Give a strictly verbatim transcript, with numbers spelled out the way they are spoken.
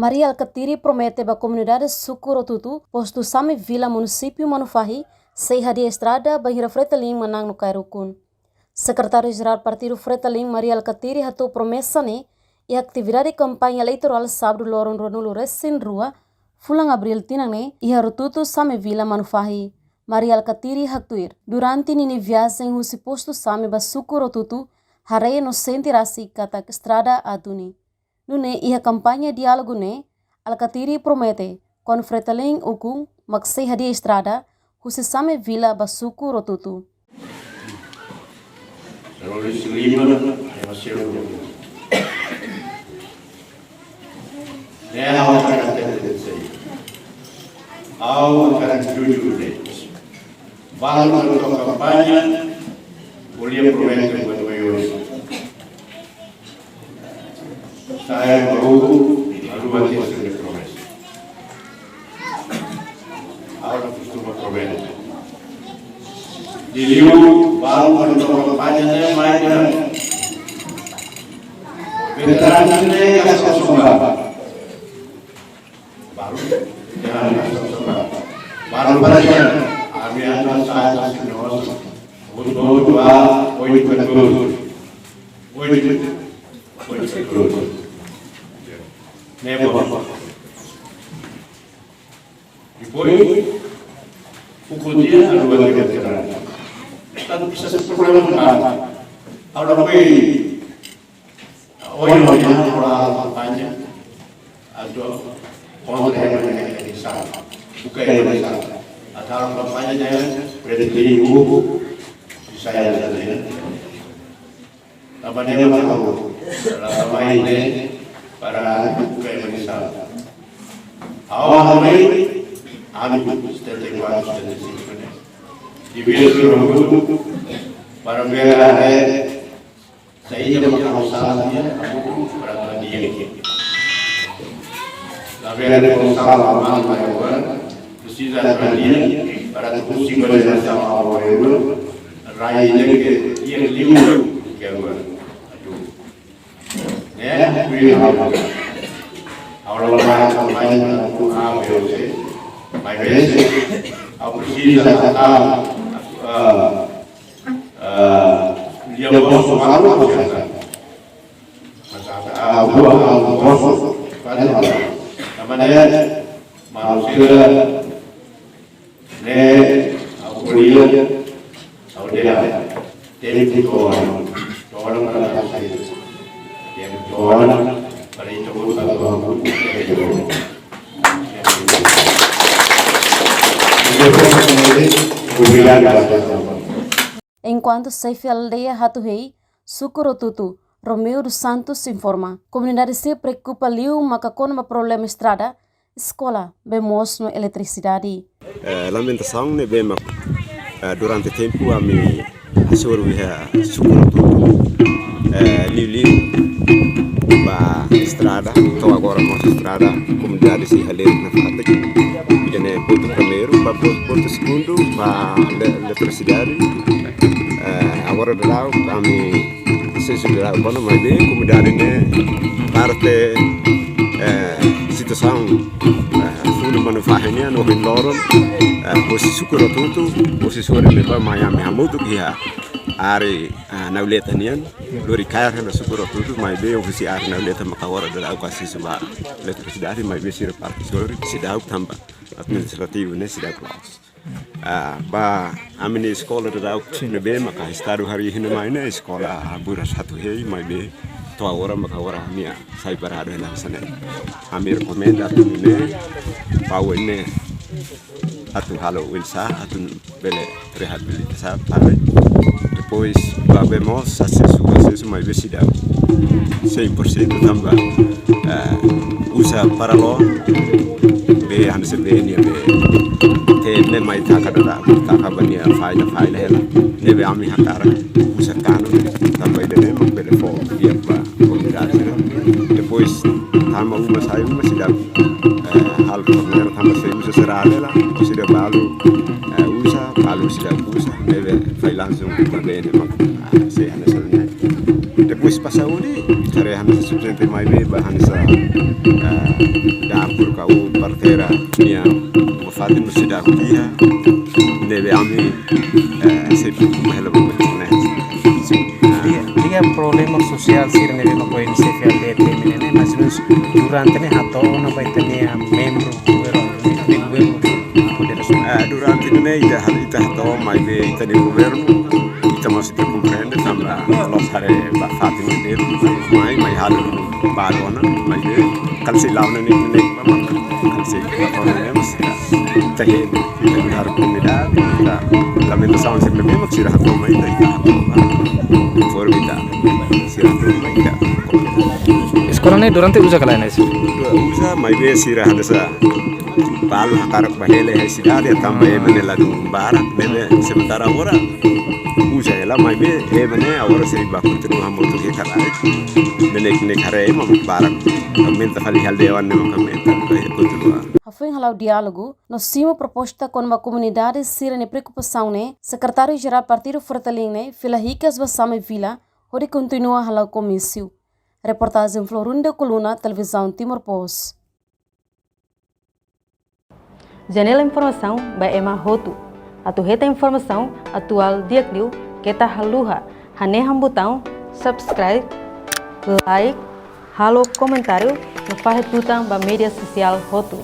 Mari Alkatiri promete ba komunidade Suku Rotutu, postu Same Vila, munisípiu Manufahi, sei hadi'a estrada bainhira Fretilin manán no kaer ukun. Sekretáriu Jerál Partidu Fretilin, Mari Alkatiri, hato'o promesa ne'e iha atividade kampaña eleitorál sábadu loron ruanulu resin rua, fulan Abríl tinan ne'e, iha Rotutu, Same Vila, Manufahi. Mari Alkatiri haktuir, durante ninia viajen husi postu Same ba Suku Rotutu, haree no sente rasik katak estrada aat duni. Nune'e iha kampaña diálogu ne'e, Alkatiri promete, kuandu Fretilin ukun, mak sei hadi'a estrada husi Same Vila ba Suku Rotutu. Terus lima, ya, masih ada. Ne'e ha'u hakarak hatete de'it. Ha'u hakarak jujur de'it. Balu atu kampaña, ko'alia promete buat oioin. Sai balu, balu atu hasoru promesa. Ha'u la kostuma promete. Liuliu balu atu kampaña ne'e mai dehan, veteranu ne'e ka sosomba. Balu, jangan masuk surga. Balu pada dia, ami anda saya kasih nos. Untuk dua, poin betul. Poin, poin betul. Nebo. Depois, o dia, a lua de veterano. Tanto precisa ser problema, não. Agora foi Ohin, ohin ha'u halo kampaña atu kontra ema ne'e, ema ne'e sala. Buka ema ne'e sala. Atu halo kampaña ne'e, presidentu, si saya saja. Tanba ne'e mak ha'u la mai ne'e para buka ema ne'e sala. Ha'u halo mai, ami setenta e quatro, setenta e cinco ne'e. Divide suruh para bela, eh, Saida mak ha'u sala tiha, ha'u para dia. Labele ha'u sala mal mai agora, presiza para dia, para tu simbol de nasaun agora, rai ne'e ke dia liu ke agora. Aduh. Ne'e, kui ha'u. Ha'u la mai ha'u mai na ku A B C, mai B C, ha'u presiza ha'u, ah, Ah, dia bosu malu, bosu. Mas, ah, buah, ah, bosu. Pada malu. Namanya malu sila. Ne'e, aku kuliah, aku dia. Tempu tolan. Tolan para kasih. Tempu tolan, para itu pun tak tahu. Obrigado, Rafael. Enkuantu xefe aldeia Hatu Hei, Suku Rotutu, Romeu dos Santos informa, komunidade sira preokupa liu maka kona-ba problema estrada, eskola, bee moos no eletrisidade. Eh, lamentasaun ne'ebé mak, eh, durante tempu ami hasoru iha Suku Rotutu, eh, liuliu ba estrada, to'o agora mós estrada, komunidade sei halerik nafatin. Ida-ne'e pontu primeiru, ba pon-, pontu segundu, ba le-, eletrisidade. Eh, agora daudaun ami sei sudah kono maibé komunidade ne'e parte, eh, situasaun, eh, fundu Manufahi nian ohin loron, eh, husi Suku Rotutu, husi sore ne'ebá mai ami hamutuk iha área, eh, Nauleta nian, lori kaer hela Suku Rotutu, maibé husi área Nauleta maka agora daudaun kasi suba eletrisidade, maibé sira parte sore seidauk tanba administrativu ne'e seidauk loos. Ah, ba ami-nia eskola daudaun ne'ebé maka Estadu harii iha ne'e mai ne'e, eskola Aburas Hatu Hei, maibé to'o agora maka agora ami sai paradu hela hanesan ne'e. Ami rekomenda atu ne'e, ba oin ne'e atu halo oinsá atu bele reabilita sá, para depois ba bee moos asesu, asesu maibé seidauk cem por cento tanba, eh, uza para lori, bee hanesan bee nian bee. Te ne'e mai taka daudaun, taka ba nia falla, falla hela. Ne'ebé ami hakarak uza kanu, tanba ida-ne'e mak bele fó di'ak ba komunidade, né? Depois, tama uma, sai uma, seidauk, eh, halo torneira, tanba sei uza sira hela, sira balu, eh, uza, balu seidauk uza, ne'ebé fai langsung ba bee ne'e mak, ah, sei hanesan ne'e. Depois ba saúde, haree hanesan sustenta maibé ba hanesan, eh, Ha'u parteira nia uma fatin no seidauk iha, ne'ebé ami, eh, sei preokupa hela ba buat ne'e. Liga, liga problema sosiál sira ne'ebé mak oin C F L D temi ne'e, mais ou menus durante ne'e hato'o ona ba ita-nia membru governu, amigu membru, moderasaun. Eh, durante ne'e ita, ita hato'o maibé ita-nia governu, ita mós ita komprende tanba la'ós haree ba fatin ne'e, mai, mai halo balu ona, maibé kala sei la'o ne'e, ne'e, kala sei la'o ne'e, mas ita, ita hein, ita kuda komunidade, ita lamentasaun sira ne'ebé mak sira hato'o mai ita, ita hato'o ba, informa ita, sira hato'o mai ita. Eskola ne'e durante uza ka lae, Nais? Uza, maibé sira hanesan balu hakarak ba hela iha sidade, tanba ema ne'e ladún barak, ne'ebé sementara agora uza hela, maibé ema ne'e agora sei ba kontinua hamutuk iha kadaik. Ne'e ne'e, ne'e haree ema barak. Aumenta fali hal dewan ne'e mak aumenta, ba iha kontinua. Hafoin hala'o diálogu no simu proposta kona-ba komunidade sira-nia preokupasaun ne'e, Sekretáriu Jerál Partidu Fretilin ne'e fila hikas ba Same Vila hodi kontinua hala'o komísiu. Reportajen Florinda Coluna, Televizaun Timor Post. Janela informasaun ba ema hotu. Atu hetan informasaun atuál di'ak liu, keta haluha hanehan butaun subscribe, like, halo komentáriu no fahe tutan ba média sosiál hotu.